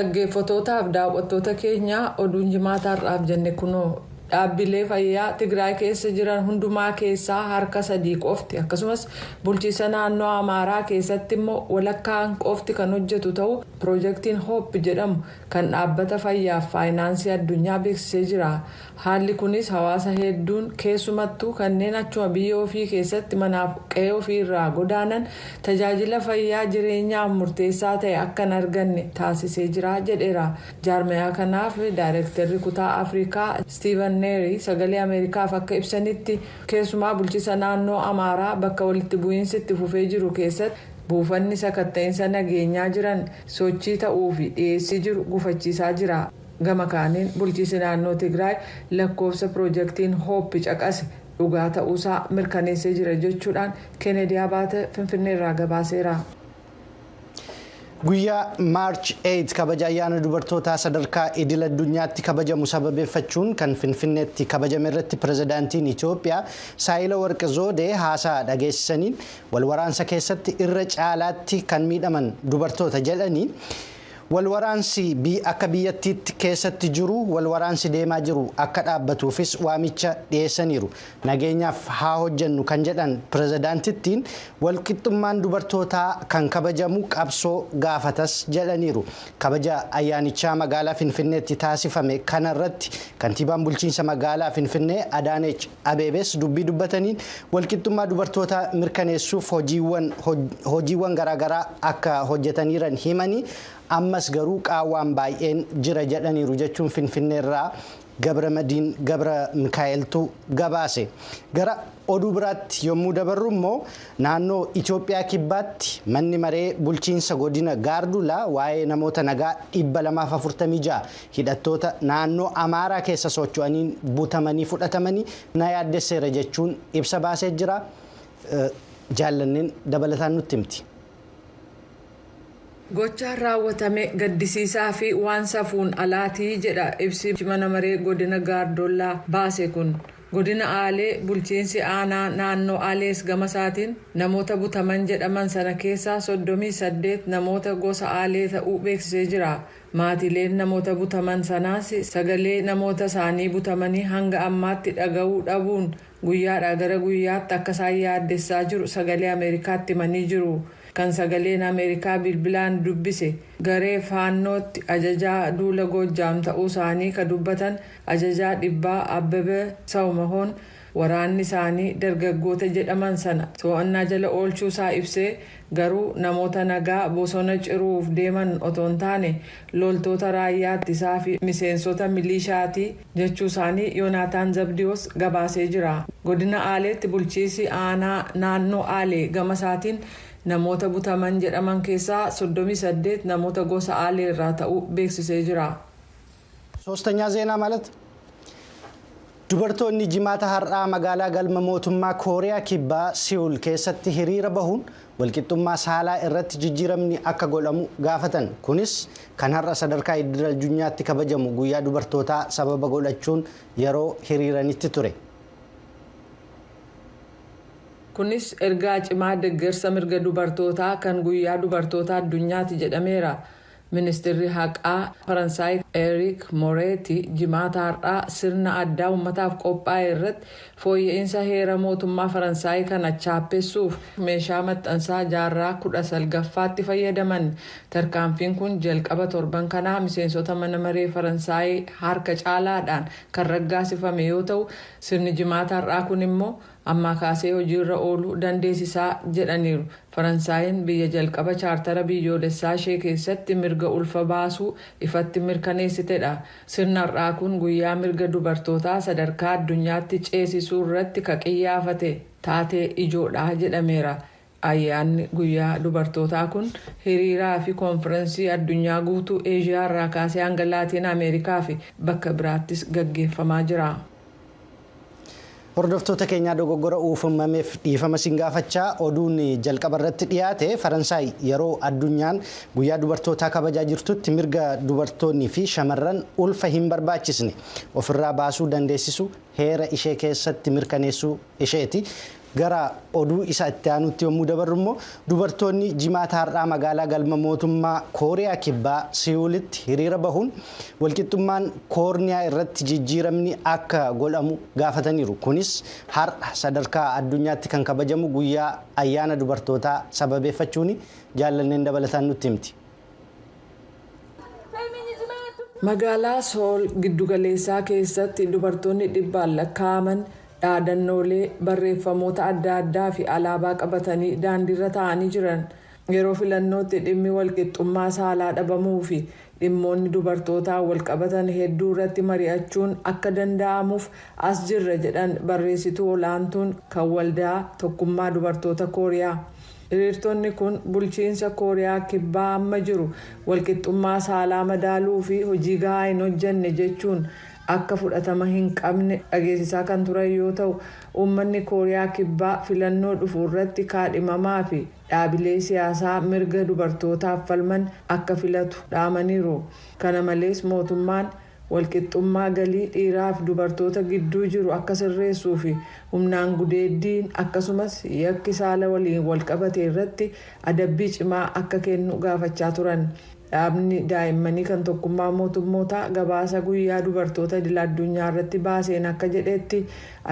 Dhaggeeffattootaaf daawwattoota keenya, oduun Jimaata har'aaf jenne kunoo. Dhaabbilee fayyaa Tigraay keessa jiran hundumaa keessaa harka sadii qofti, akkasumas bulchiisa naannoo Amaaraa keessatti immoo walakkaan qofti kan hojjetu ta'uu Piroojeektiin Hope jedhamu kan Dhaabbata Fayyaaf Faayinaansii Addunyaa beeksisee jira. Haalli kunis hawaasa hedduun, keessumattuu kanneen achuma biyya ofii keessatti manaaf qe'ee ofii irraa godaanan, tajaajila fayyaa jireenyaaf murteessaa ta'e akka hin arganne taasisee jira jedheera. Jaarmayaa kanaaf daayirektarri kutaa Afrikaa Stiivan Neeri Sagalee Ameerikaaf akka ibsanitti, keessumaa bulchiisa naannoo Amaaraa bakka walitti bu'iinsi itti fufee jiru keessatti buufanni sakatta'insa nageenyaa jiran sochii ta'uu fi dhiyeessii jiru gufachiisaa jira. Gama kaaniin, bulchiisi naannoo Tigraay lakkoofsa Piroojeektiin Hope caqase dhugaa ta'uusaa mirkaneessee jira jechuudhaan Keenedi Abaate Finfinneerraa gabaaseera. Guyyaa March 8 kabaja ayyaana dubartootaa sadarkaa idil addunyaatti kabajamu sababeeffachuun kan Finfinneetti kabajame irratti pirezidaantiin Itoophiyaa Saahilawarq Zoodee haasaa dhageessisaniin, walwaraansa keessatti irra caalaatti kan miidhaman dubartoota jedhanii, walwaraansi akka biyyattiitti keessatti jiru, walwaraansi deemaa jiru akka dhaabbatuufis waamicha dhiyeessaniiru. Nageenyaaf haa hojjennu kan jedhan pirezidaantittiin, walqixxummaan dubartootaa kan kabajamu qabsoo gaafatas jedhaniiru. Kabaja ayyaanichaa magaalaa Finfinneetti taasifame kanarratti kantiibaan bulchiinsa magaalaa Finfinnee Adaanech Abeebees dubbii dubbataniin, walqixxummaa dubartootaa mirkaneessuuf hojiiwwan garaagaraa akka hojjetaniiran himanii, ammas garuu qaawwaan baay'een jira jedhaniiru jechuun Finfinneerraa Gabra Madiin Gabra Mikaa'eltu gabaase. Gara oduu biraatti yommuu dabarru immoo, naannoo Itoophiyaa Kibbaatti manni maree bulchiinsa godina Gaardulaa waa'ee namoota nagaa 246 hidhattoota naannoo Amaaraa keessa socho'aniin butamanii fudhatamanii na yaaddesseera jechuun ibsa baasee jira. Jaallanneen dabalataan nutti himti. Gochaan raawwatame gaddisiisaa fi waan safuun alaatii jedha ibsi mana maree godina Gaardollaa baase kun. Godina Aalee bulchiinsi aanaa naannoo Aalees gama isaatiin namoota butaman jedhaman sana keessaa 38 namoota gosa Aalee ta'uu beeksisee jira. Maatiileen namoota butaman sanaas sagalee namoota isaanii butamanii hanga ammaatti dhaga'uu dhabuun guyyaadhaa gara guyyaatti akka isaan yaaddessaa jiru Sagalee Ameerikaatti himanii jiru. Kan Sagaleen Ameerikaa bilbilaan dubbise garee Faannootti ajajaa duula Goojjaam ta'uu isaanii ka dubbatan ajajaa dhibbaa Abbabee Sawmahoon, waraanni isaanii dargaggoota jedhaman sana to'annaa jala oolchuu isaa ibsee, garuu namoota nagaa bosona ciruuf deeman otoo hin taane loltoota raayyaa ittisaa fi miseensota milishaati jechuu isaanii Yoonaataan Zabdiyoos gabaasee jira. Godina Aaleetti bulchiisi aanaa naannoo Aalee gama isaatiin namoota butaman jedhaman keessaa 38 namoota gosa Aalee irraa ta'uu beeksisee jira. ሶስተኛ ዜና ማለት dubartoonni Jimaata har'aa magaalaa galma mootummaa Kooriyaa Kibbaa Siwul keessatti hiriira bahuun walqixxummaa saalaa irratti jijjiiramni akka godhamu gaafatan. Kunis kan har'a sadarkaa idil addunyaatti kabajamu guyyaa dubartootaa sababa godhachuun yeroo hiriiranitti ture. Kunis ergaa cimaa deeggarsa mirga dubartootaa kan guyyaa dubartoota addunyaati jedhameera. Ministeerri haqaa Faransaay Eriik Moreeti Jimaata har'aa sirna addaa uummataaf qophaa'e irratti fooyya'insa heera mootummaa Faransaay kana chaappessuuf meeshaa maxxansaa jaarraa 19ffaatti fayyadaman. Tarkaanfiin kun jalqaba torban kanaa miseensota mana maree Faransaay harka caalaadhaan kan raggaasifame yoo ta'u, sirni Jimaata har'aa kun immoo ammaa kaasee hojiirra ooluu dandeessisaa jedhaniiru. Faransaayiin biyya jalqaba chaartara biyyoolessaa ishee keessatti mirga ulfa baasuu ifatti mirkaneessitedha. Sirna har'aa kun guyyaa mirga dubartootaa sadarkaa addunyaatti ceesisuu irratti ka qiyyaafate taatee ijoodha jedhameera. Ayyaanni guyyaa dubartootaa kun hiriiraa fi koonfirensii addunyaa guutuu Eeshiyaa irraa kaasee hanga Laatiin Ameerikaa fi bakka biraattis gaggeeffamaa jira. Hordoftoota keenyaa, dogoggora uumameef dhiifama sin gaafachaa, oduun jalqaba irratti dhiyaate Faransaay yeroo addunyaan guyyaa dubartootaa kabajaa jirtutti mirga dubartoonnii fi shamarran ulfa hin barbaachisne ofirraa baasuu dandeessisu heera ishee keessatti mirkaneessuu isheeti. Gara oduu isa itti aanutti yommuu dabarru immoo dubartoonni jimaata har'aa magaalaa galma mootummaa Kooriyaa Kibbaa Siyuulitti hiriira bahuun walqixxummaan koorniyaa irratti jijjiiramni akka godhamu gaafataniiru. Kunis har'a sadarkaa addunyaatti kan kabajamu guyyaa ayyaana dubartootaa sababeeffachuun jaallanneen dabalataan nutti himti. Magaalaa Sool giddugaleessaa keessatti dubartoonni dhibbaan lakkaa'aman dhaadannoolee barreeffamoota adda addaa fi alaabaa qabatanii daandiirra taa'anii jiran. Yeroo filannootti dhimmi walqixxummaa saalaa dhabamuu fi dhimmoonni dubartootaa walqabatan hedduu irratti mari'achuun akka danda'amuuf as jirra jedhan barreessituu olaantuun kan waldaa tokkummaa dubartoota Kooriyaa. Hiriirtonni kun bulchiinsa Kooriyaa Kibbaa amma jiru walqixxummaa saalaa madaaluu fi hojii gahaa hin hojjenne jechuun akka fudhatama hin qabne dhageessisaa kan turan yoo ta'u, uummanni Kooriyaa Kibbaa filannoo dhufu irratti kaadhimamaa fi dhaabilee siyaasaa mirga dubartootaaf falman akka filatu dhaamaniiru. Kana malees mootummaan walqixxummaa galii dhiiraa fi dubartoota gidduu jiru akka sirreessuu fi humnaan gudeeddiin akkasumas yakki saala waliin walqabate irratti adabbii cimaa akka kennu gaafachaa turan. Dhaabni daa'immanii kan tokkummaa mootummootaa gabaasa guyyaa dubartoota idil addunyaa irratti baaseen akka jedhetti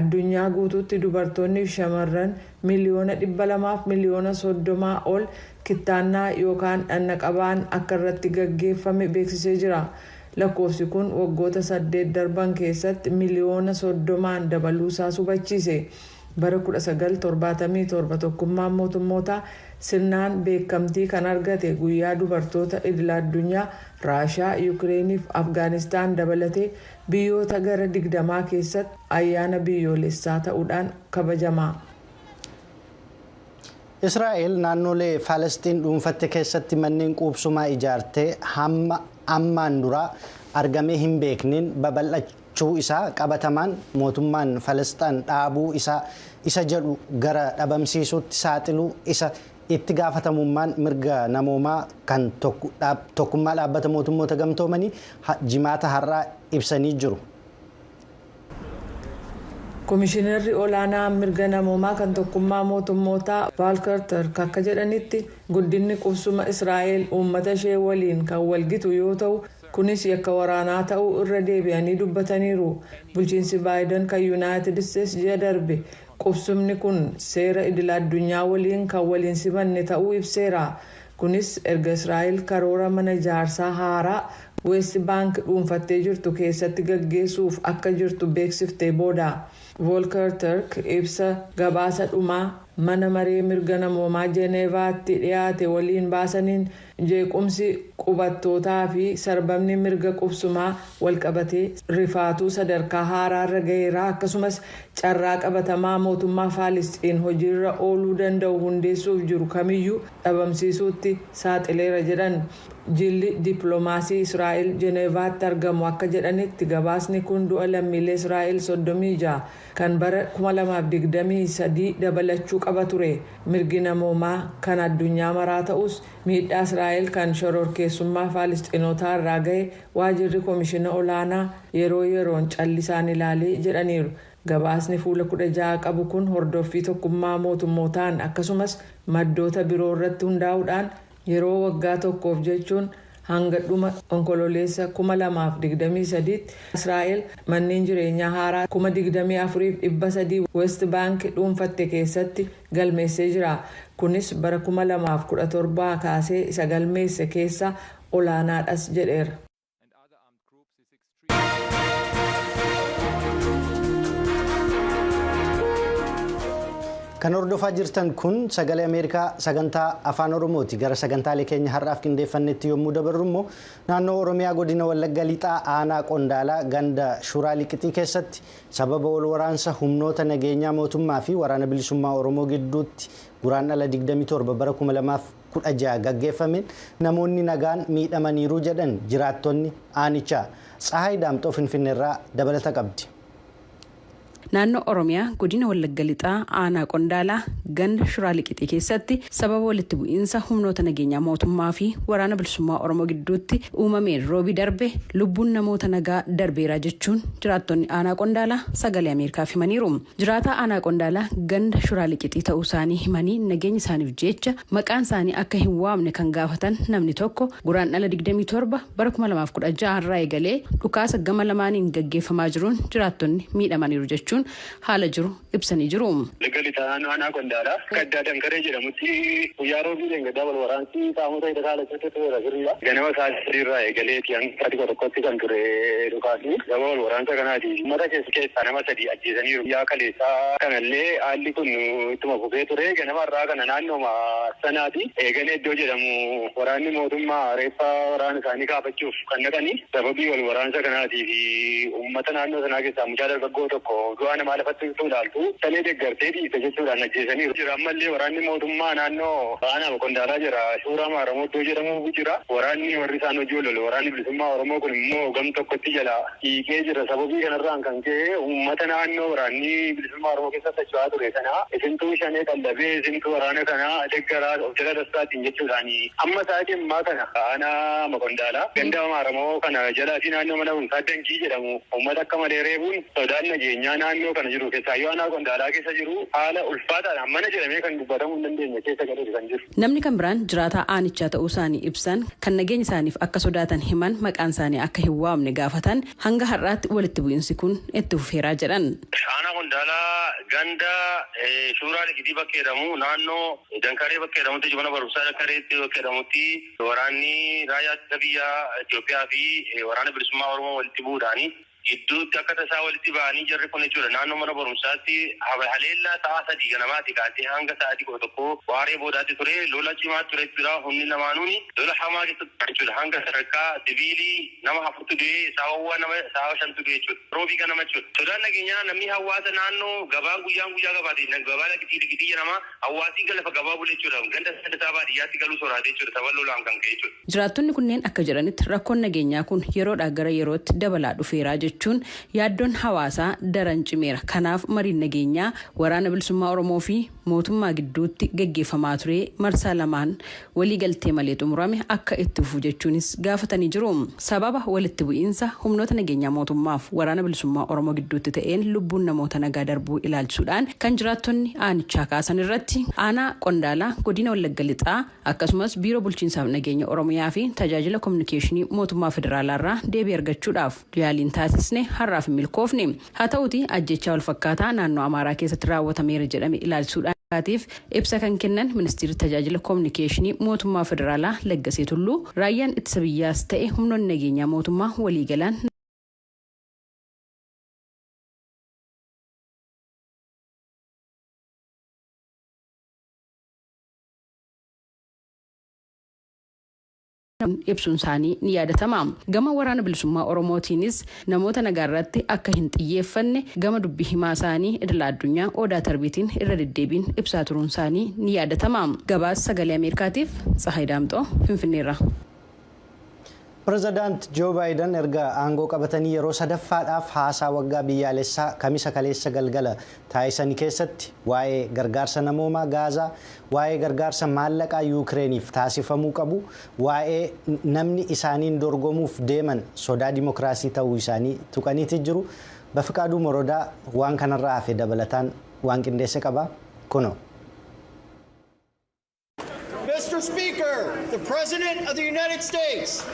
addunyaa guutuutti dubartoonni fi shamarran 200,000,000 30,000,000 ol kittaannaa yookaan dhanna-qabaan akka irratti gaggeeffame beeksisee jira. Lakkoofsi kun waggoota 8 darban keessatti 30,000,000 dabaluusaa hubachiise. Bara 1977 tokkummaan mootummootaa sirnaan beekamtii kan argate guyyaa dubartoota idil addunyaa Raashaa, Yuukireenii fi Afgaanistaan dabalatee biyyoota gara 20 keessatti ayyaana biyyoolessaa ta'uudhaan kabajama. Israa'el naannolee Falastiin dhuunfatte keessatti manneen quubsumaa ijaartee hamma ammaan duraa argamee hin beekneen babal'achuu isaa qabatamaan mootummaan Falastiin dhaabuu isaa isa jedhu gara dhabamsiisuutti saaxiluu isa itti gaafatamummaan mirga namoomaa kan tokkummaa dhaabbata mootummoota gamtoomanii jimaata har'aa ibsanii jiru. Komishinarri olaanaa mirga namoomaa kan tokkummaa mootummootaa Volker Turk akka jedhanitti guddinni qubsuma Israa'el uummata ishee waliin kan walgitu yoo ta'u, kunis yakka waraanaa ta'uu irra deebi'anii dubbataniiru. Bulchiinsi Baayiden kan Yuunaayitid Isteetsi ji'a darbe qubsumni kun seera idil addunyaa waliin kan waliin simanne ta'uu ibseera. Kunis erga Israa'el karoora mana ijaarsaa haaraa Weest Baank dhuunfattee jirtu keessatti gaggeessuuf akka jirtu beeksiftee booda. Volker Turk ibsa gabaasa dhumaa mana maree mirga namoomaa Jeneevaatti dhiyaate waliin baasaniin jeequmsi qubattootaa fi sarbamni mirga qubsumaa walqabatee rifaatuu sadarkaa haaraarra gaheera, akkasumas carraa qabatamaa mootummaa Faalisxiin hojiirra ooluu danda'u hundeessuuf jiru kamiyyuu dhabamsiisuutti saaxileera jedhan. Jilli dippiloomaasii Israa'el Jeneevaatti argamu akka jedhanitti gabaasni kun du'a lammiilee Israa'el 36 kan bara 2023 dabalachuu qaba ture. Mirgi namoomaa kan addunyaa maraa ta'us miidhaa Israa'el kan shororkeessummaa Faalisxiinotaa irraa gahe waajirri koomishina olaanaa yeroo yeroon callisaan ilaalee jedhaniiru. Gabaasni fuula 16 qabu kun hordoffii tokkummaa mootummootaan akkasumas maddoota biroo irratti hundaa'uudhaan yeroo waggaa tokkoof jechuun hanga dhuma onkololeessa 2023 Israa'el manneen jireenyaa haaraa 24,300 West Bank dhuunfatte keessatti galmeessee jira. Kunis bara 2017 kaasee isa galmeesse keessa olaanaadhas jedheera. Kan hordofaa jirtan kun sagalee Ameerikaa sagantaa Afaan Oromooti. Gara sagantaalee keenya har'aaf qindeeffannetti yommuu dabarru immoo naannoo Oromiyaa godina Wallagga Lixaa aanaa Qondaalaa ganda Shuraa Liqixii keessatti sababa wal waraansa humnoota nageenyaa mootummaa fi waraana bilisummaa Oromoo gidduutti guraandhala 27 bara 2016 gaggeeffameen namoonni nagaan miidhamaniiru jedhan jiraattonni aanichaa. Tsahaay Daamxoo Finfinneerraa dabalata qabdi. Naannoo Oromiyaa, godina Wallagga Lixaa, aanaa Qondaalaa, ganda Shuraa Liqixii keessatti sababa walitti bu'iinsa humnoota nageenyaa mootummaa fi Waraana Bilisummaa Oromoo gidduutti uumameen roobii darbe lubbuun namoota nagaa darbeeraa jechuun jiraattonni aanaa Qondaalaa Sagalee Ameerikaaf himaniiru. Jiraataa aanaa Qondaalaa ganda Shuraa Liqixii ta'uu isaanii himanii nageenya isaaniif jecha maqaan isaanii akka hin waamne kan gaafatan namni tokko, Guraandhala 27 bara 2016 irraa eegalee dhukaasa gama lamaaniin gaggeeffamaa jiruun jiraattonni miidhamaniiru jechuun haala jiru ibsanii jiru. Wallagga Lixaa, aanaa Qondaalaa, gaddaa Dankaree jedhamutti guyyaa roobii gaddaa wal waraansi qaamota hidhataa alachuutti tureera, sirriidha. Ganama sa'aatii 3 irraa eegaleeti hanga sa'aatii 11tti kan ture dhukaasni. Gama wal waraansa kanaati. Uummata keessaa nama sadii ajjeesaniiru. Guyyaa kaleessaa kanallee haalli kun ittuma fufee ture. Ganama irraa kana naannooma sanaati. Eegalee iddoo jedhamu waraanni mootummaa reeffa waraana isaanii kaafachuuf kan dhaqanii, sababii wal waraansa kanaatii fi uummata naannoo sanaa keessaa mucaa dargaggoo tokko du'aa namaa lafatti ilaaltu salee deeggartee dhiiste jechuudhaan ajjeesaniiru. Jira, ammallee waraanni mootummaa naannoo aanaa Qondaalaa jira. Suuraa Maaramoo iddoo jedhamu jira. Waraanni warri isaan hojii lolu, waraanni bilisummaa Oromoo kun immoo gam tokkotti jala hiikee jira. Sababii kanarraan kan ka'e uummata naannoo waraanni bilisummaa Oromoo keessa socho'aa ture sana isintuu shanee qallabee, isintuu waraana kana deeggaraa of jala dassaatiin jechuudhaan amma sa'aatii ammaa kana aanaa Qondaalaa ganda Maaramoo kana jalaa fi naannoo mana barumsaa Dankii jedhamu uummata akka malee reebuun sodaan nageenyaa naannoo kana jiru, keessaayyuu aanaa Qondaalaa keessa jiru, haala ulfaataadhaan mana jedhamee kan dubbatamuu hin dandeenye keessa galee kan jiru. Namni kan biraan jiraataa aanichaa ta'uu isaanii ibsan, kan nageenya isaaniif akka sodaatan himan, maqaan isaanii akka hin waamne gaafatan, hanga har'aatti walitti bu'iinsi kun itti fufeeraa jedhan. Aanaa Qondaalaa, ganda Suuraa Ligitii bakka jedhamu, naannoo Dankaree bakka jedhamutti, mana barumsaa Dankareetti bakka jedhamutti, waraanni raayyaa ittisa biyyaa Itoophiyaa fi waraana bilisummaa Oromoo walitti bu'uudhaani gidduutti akka tasaa walitti ba'anii jarri kun jechuudha, naannoo mana barumsaatti haleellaa sa'a 3 ganamaati kaasee hanga sa'aatii 11 waaree boodaatti ture. Lola cimaa ture jechuudha. Humni lamaanuuni lola hamaa keessatti jechuudha, hanga sadarkaa siviilii nama afurtu du'ee, saawwa nama saawa shantu du'e jechuudha, roobii ganama jechuudha. Sodaan nageenyaa namni hawaasa naannoo gabaa guyyaan guyyaa gabaati, gabaa Lagitii Ligitii jedhama, hawaasni lafa gabaa bule jechuudha, ganda isaa baadiyyaatti galuu soraate jechuudha, saba lolaan kan ka'e jechuudha. Jiraattonni kunneen akka jedhanitti, rakkoon nageenyaa kun yeroodhaa gara yerootti dabalaa dhufeeraa jechuun yaaddoon hawaasaa daran cimeera. Kanaaf mariin nageenyaa Waraana Bilisummaa Oromoo fi mootummaa gidduutti gaggeeffamaa ture marsaa lamaan waliigaltee malee xumurame akka itti fufu jechuunis gaafatanii jiru. Sababa walitti bu'iinsa humnoota nageenyaa mootummaaf Waraana Bilisummaa Oromoo gidduutti ta'een lubbuun namoota nagaa darbuu ilaalchisuudhaan kan jiraattonni aanichaa kaasan irratti aanaa Qondaalaa, godina Wallagga Lixaa, akkasumas Biiroo Bulchiinsaaf Nageenya Oromiyaa fi Tajaajila Kominikeeshinii mootummaa federaalaarraa deebii argachuudhaaf yaaliin taasisne har'aaf hin milkoofne. Haa ta'uti, ajjechaa walfakkaataa naannoo Amaaraa keessatti raawwatameera jedhame ilaalchisuudhaan ibsa kan kennan Ministeerri Tajaajila Kominikeeshinii mootummaa federaalaa Laggasee Tulluu, raayyaan ittisa biyyaas ta'e humnoonni nageenyaa mootummaa waliigalaan ibsuun isaanii ni yaadatama. Gama Waraana Bilisummaa Oromootiinis namoota nagaa irratti akka hin xiyyeeffanne gama dubbii himaa isaanii idila addunyaa Odaa Tarbiitiin irra deddeebiin ibsaa turuun isaanii ni yaadatama. Gabaasa Sagalee Ameerikaatiif Tsahaay Daamxoo, Finfinneerra. Pireezidaant Joo Baayiden erga aangoo qabatanii yeroo sadaffaadhaaf haasaa waggaa biyyaalessaa Kamisa kaleessa galgala taasisanii keessatti waa'ee gargaarsa namoomaa Gaazaa, waa'ee gargaarsa maallaqaa Yuukireeniif taasifamuu qabu, waa'ee namni isaaniin dorgomuuf deeman sodaa dimokiraasii ta'uu isaanii tuqaniiti jiru. Bafiqaaduu Morodaa waan kanarraa hafe dabalataan waan qindeesse qaba. Kunoo. Mr. Speaker, the President of the United States.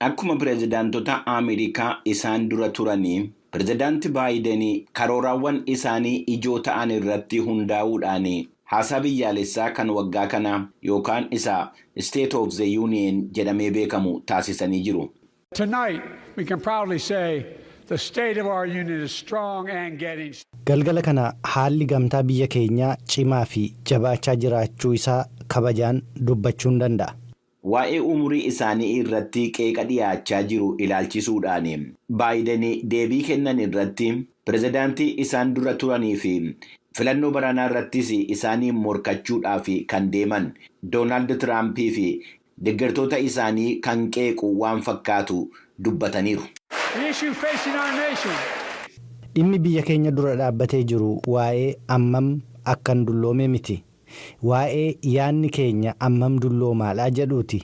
Akkuma pireezidaantota Ameerikaa isaan dura turanii, pireezidaanti Baayiden karooraawwan isaanii ijoo ta'an irratti hundaa'uudhaan haasaa biyyaalessaa kan waggaa kanaa yookaan isa State of the Union jedhamee beekamu taasisanii jiru. Tonight, we can proudly say the state of our union is strong and getting Galgala kana haalli gamtaa biyya keenyaa cimaa fi jabaachaa jiraachuu isaa kabajaan dubbachuun danda'a. Waa'ee umurii isaanii irratti qeeqa dhiyaachaa jiru ilaalchisuudhaan Baayiden deebii kennan irratti, pireezidaantii isaan dura turanii fi filannoo baranaa irrattis isaanii morkachuudhaaf kan deeman Doonaald Tiraampii fi deeggartoota isaanii kan qeequ waan fakkaatu dubbataniiru. The issue facing our nation. Dhimmi biyya keenya dura dhaabbatee jiru waa'ee ammam akkan dulloome miti. Waa'ee yaanni keenya ammam dulloomaadha jedhuuti.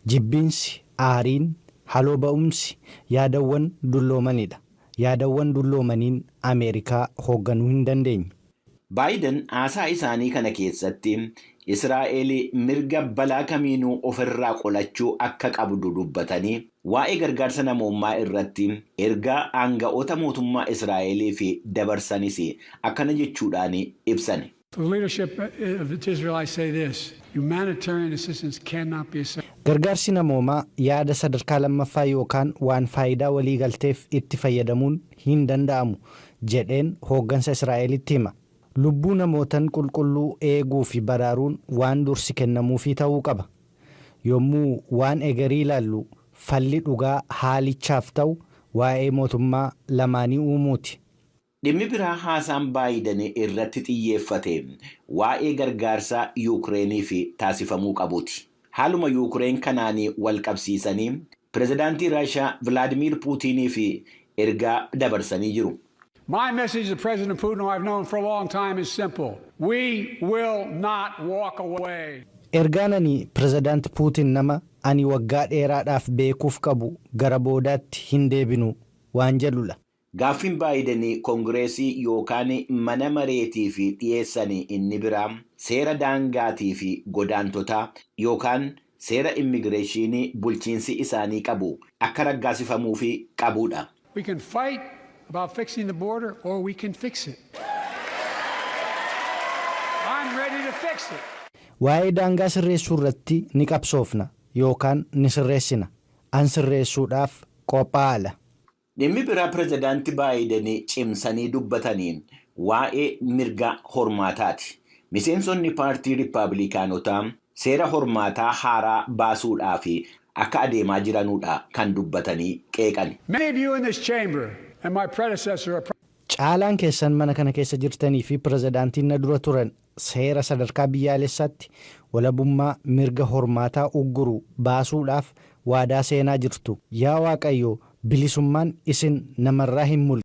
Jibbiinsi, aariin, haloo ba'umsi yaadawwan dulloomanidha. Yaadawwan dulloomaniin Ameerikaa hoogganuu hin dandeenyu. Baayiden haasaa isaanii kana keessatti Israa'el mirga balaa kamiinuu ofirraa qolachuu akka qabdu dubbatanii, waa'ee gargaarsa namoomaa irratti ergaa aanga'oota mootummaa Israa'eliif dabarsanis akkana jechuudhaan ibsan. To the leadership of Israel, I say this: humanitarian assistance cannot be a Gargaarsi namoomaa yaada sadarkaa lammaffaa yookaan waan faayidaa waliigalteef itti fayyadamuun hin danda'amu jedheen hooggansa Israa'elitti hima. Lubbuu namootan qulqulluu eeguu fi baraaruun waan dursi kennamuufii ta'uu qaba. Yommuu waan egerii ilaallu, falli dhugaa haalichaaf ta'u waa'ee mootummaa lamaanii uumuuti. Dhimmi biraa haasaan Baayiden irratti xiyyeeffate waa'ee gargaarsa Yuukireeniif taasifamuu qabuuti. Haaluma Yuukireen kanaan wal qabsiisanii pirezidaantii Raashaa Vilaadimiir Puutiniif ergaa dabarsanii jiru. My message to President Putin, who I've known for a long time, is simple. We will not walk away. Ergaan ani pirezidaanti Puutin nama ani waggaa dheeraadhaaf beekuuf qabu gara boodaatti hin deebinu waan jedhudha. Gaaffiin Baayiden koongireesii yookaan mana mareetiif dhiyeessan inni biraa seera daangaatii fi godaantotaa yookaan seera immigireeshinii bulchiinsi isaanii qabu akka raggaasifamuuf qabudha. We can fight about fixing the border or we can fix it. I'm ready to fix it. Waa'ee daangaa sirreessuu irratti ni qabsoofna yookaan ni sirreessina. An sirreessuudhaaf qophaa'aadha. Dhimmi biraa pirezidaantii Baayiden cimsanii dubbataniin waa'ee mirga hormaataati. Miseensonni paartii Riippaabilikaanotaa seera hormaataa haaraa baasuudhaaf akka adeemaa jiranudha kan dubbatanii qeeqan. Many of you in this chamber and my predecessor are Caalaan keessan mana kana keessa jirtanii fi pirezidaantiin na dura turan seera sadarkaa biyyaalessaatti walabummaa mirga hormaataa ugguru baasuudhaaf waadaa seenaa jirtu. Yaa Waaqayyo, bilisummaan isin namarraa hin mul'u.